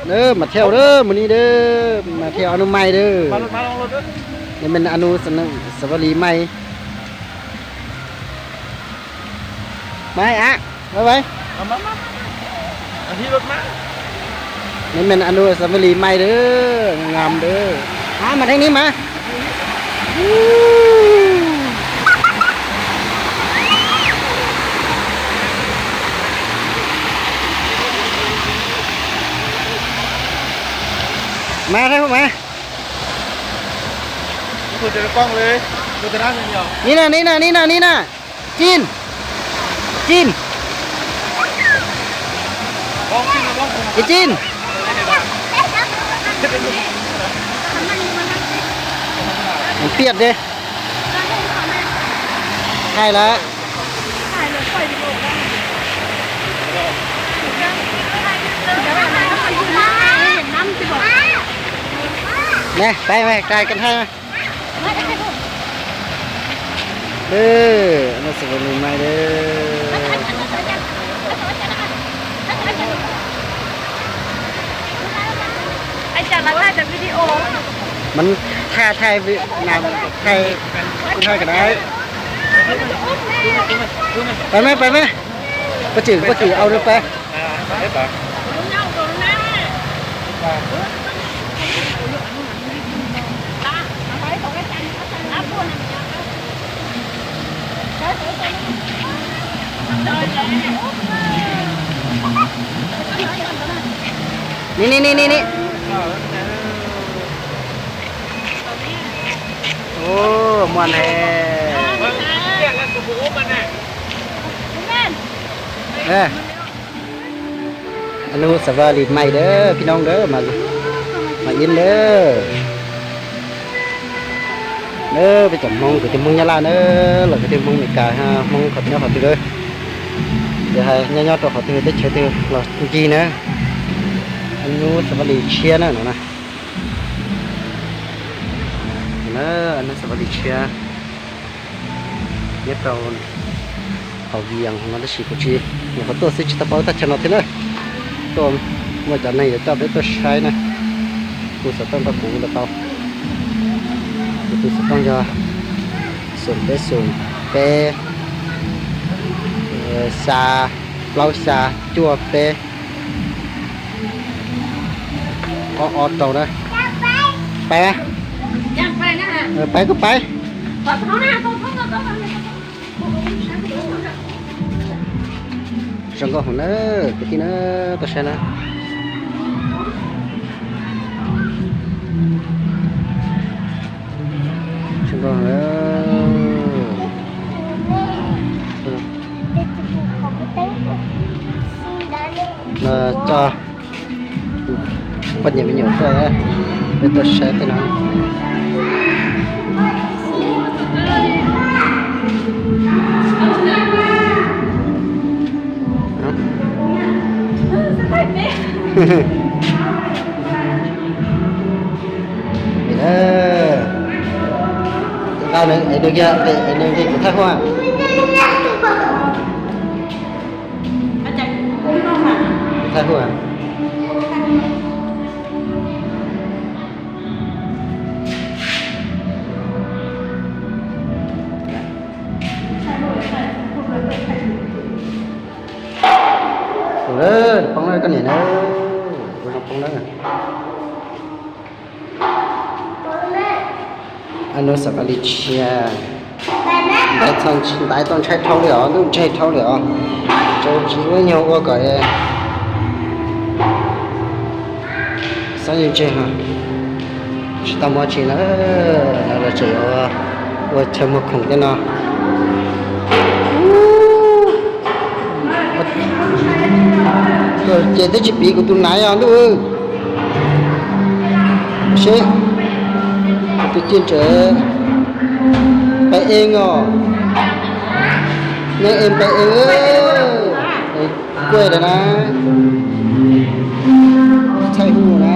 Mas thiab, mus ni, mas thiab, anu mai, ni men anu xav li mai. Mai a, bye bye. Ni men anu xav li mai, ngam, mas thiab ni mas. Mas thiab mas. Ni na, ni na, ni na, ni na. Cin. Cin. Cin. Piaj dej. Hais lawm. Nè, peb mas, cais kan thaij mas. Ê, no xav li mai de. Mas thaij, thaij Việt Nam, thaij, thaij cái đấy. Peb mas, peb mas. Peb tsis, peb tsis au rau peb. Ni, ni, ni, ni, ni. Ua, muaj ne. Anu xav li mai de, phib nooj de, mas ib de. Peb cov Hmoob, kwv tij Hmoob Nyab Laj na, los kwv tij Hmoob Meskas, Hmoob qhov nyob qhov twg, ces hais nyob nyob rau qhov twg teb chaws twg los ncig na. Anu xav li tshiab na no na. Anu xav li tshiab. Nyob rau hauv Vias no tab sis kuv tsis, nyuam qhuav tuaj xwb tsis tau paub thaj chaw no thiab na. Tuaj muaj cov neeg yuav coj peb tuaj saib na. Tus xov tooj rau kuv los tau. Kuv tus xov tooj yog xoom peb xoom peb xya plaub xya cuaj peb ob ob rau na. Peb, peb kuj peb. Zoo nkauj heev na, kwv tij na, tuaj saib na. Zoo nkauj heev na. Coj poj niam me nyuam tuaj, peb tuaj saib tej no. Nqa nws es nws kiag, es nws nqis kuv thaij huaj. Kuv thaij huaj. Tus poob na koj niam na, tus no poob na. Anu xav li tshiab. Ntaiv tau ntshai dhau li os, ntuj ntseg dhau li os. Tsis ua nyuag ua kom xob yeej ntseg, tsis tau muaj tsi na, no los tseem ua chaw muag khoom tej no. Ces twb tsis piv kuv tus naiv os ntuj. Seb, kuv tus ciaj ntsawm pais ees os, nej ees pais ees, kuaj lawm na, txhaij hu na.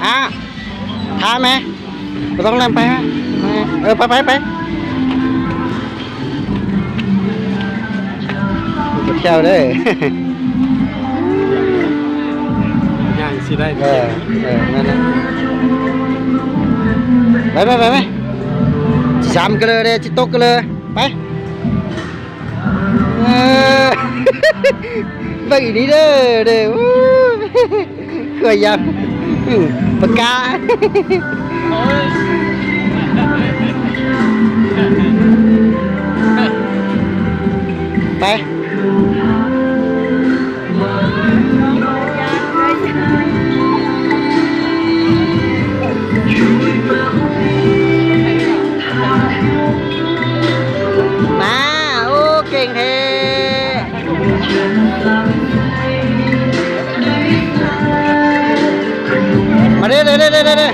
Hab, thab me, peb tau leej peb, peb peb peb. Tus thiab de. Peb peb peb, tsis yam kawg lawm de, tsis tau kawg lawm, peb. Npaj ib hnub de, khuam yam, pab kab. Peb. Mas, ub, keej he. Mas de de de de de.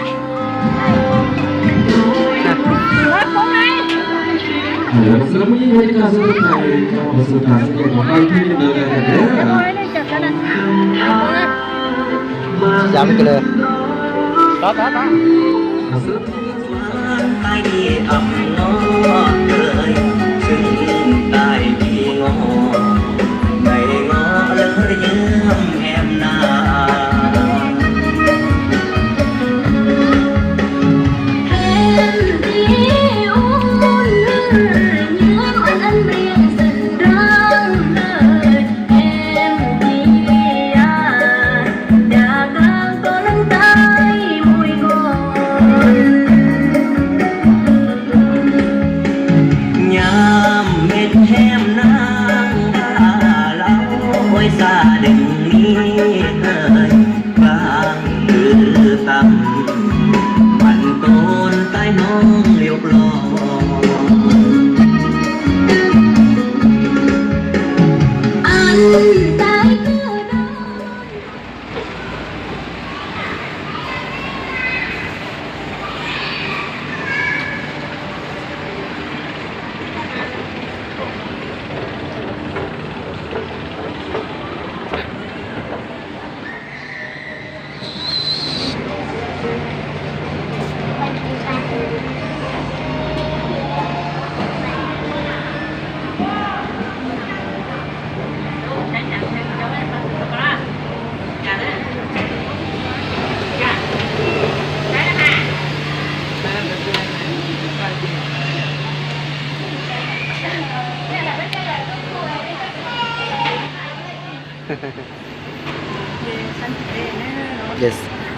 Yam kawg lawm. Nyob mej hem nab npaj lauj, ua ib xav deev mej hawm npaam kwv tam, mas tob taib hnoob yuav ploj.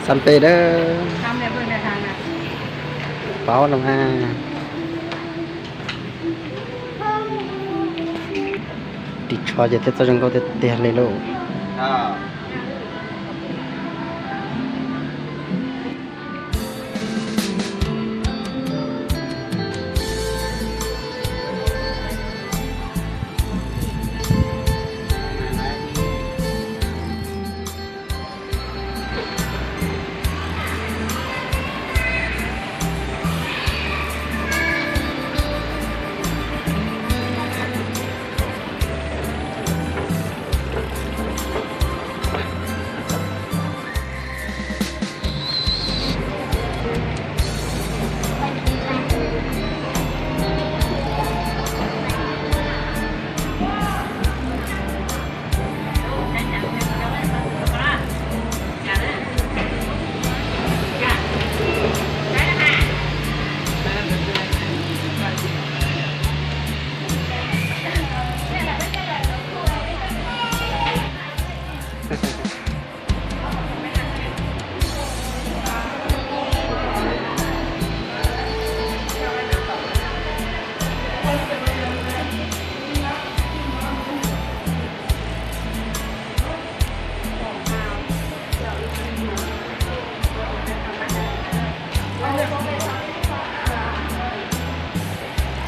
Xab peb dawb paub no mas. Ris tsho ces thiaj txawj zoo nkauj tiag tiag li lauj.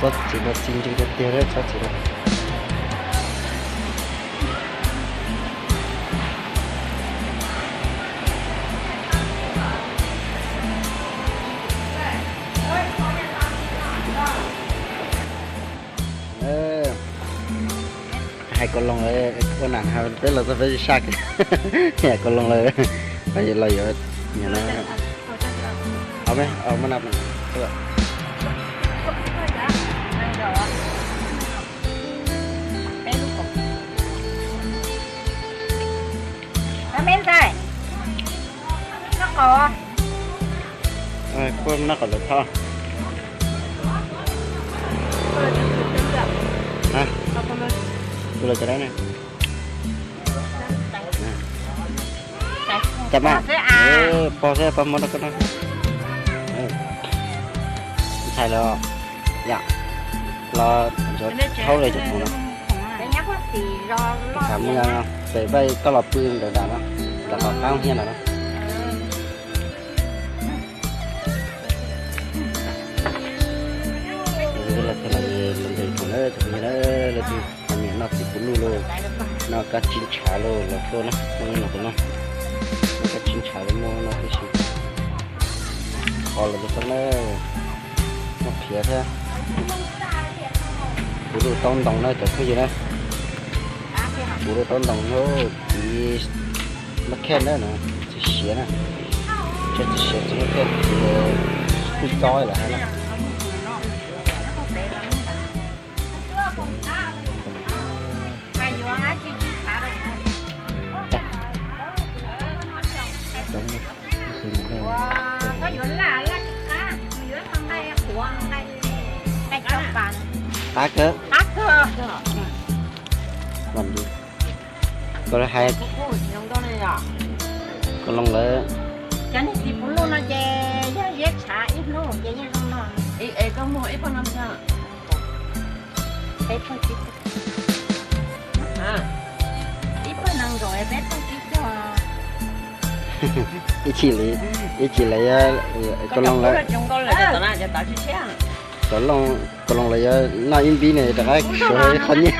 Tsob txiv no txi ntse tiag tiag, tsob txiv no. Hais Kaus Loos lawm, ua nam peb los txog peb saj kiag. Kaus Loos lawm, los yuav, no, kuj noj kom lawv thoj. Tus lawv cov dab ne. Cas mas, pog xwb, pog muab rau koj no. Ntxhais lawm, yam los ntsuav thaub li cov khoom no. Tus kav muaj, pem paj koj los pw ntawm nram no, nram qhov qab hiaj ntawd no. Los txog no los ntes khoom na, cov phooj ywg na, leej twg ho nyiam noj txiv puv luj los, noj kab tsib ntshav los los tuaj na, muaj no tus no, noj kab tsib ntshav los muaj no tib si. Qhov los txog na, noj qhiav thiab. Puv luj taub ntoo na cov phooj ywg na. Puv luj taub ntoo na, txiv mab khej na, txiv siav na. Tsis txiv siav, txiv mab khej, txiv kuj txob lawm hais na. Qab kawg. Koj hais, Kaus Loos lawm. Cov niag txiv puv luj no ces yog ziab tshav ib hnub ces yeej zoo no. Ib txhis li, ib txhis li, Kaus Loos lawm. Kaus Loos, Kaus Loos lawm yuav noj ib npib ne rov qab suav ib qho nyiaj.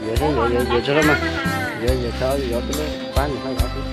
Yuav thiab yuav, yuav, yuav tso mas, yuav, yuav tso, yuav pab nws ho yuav xwb.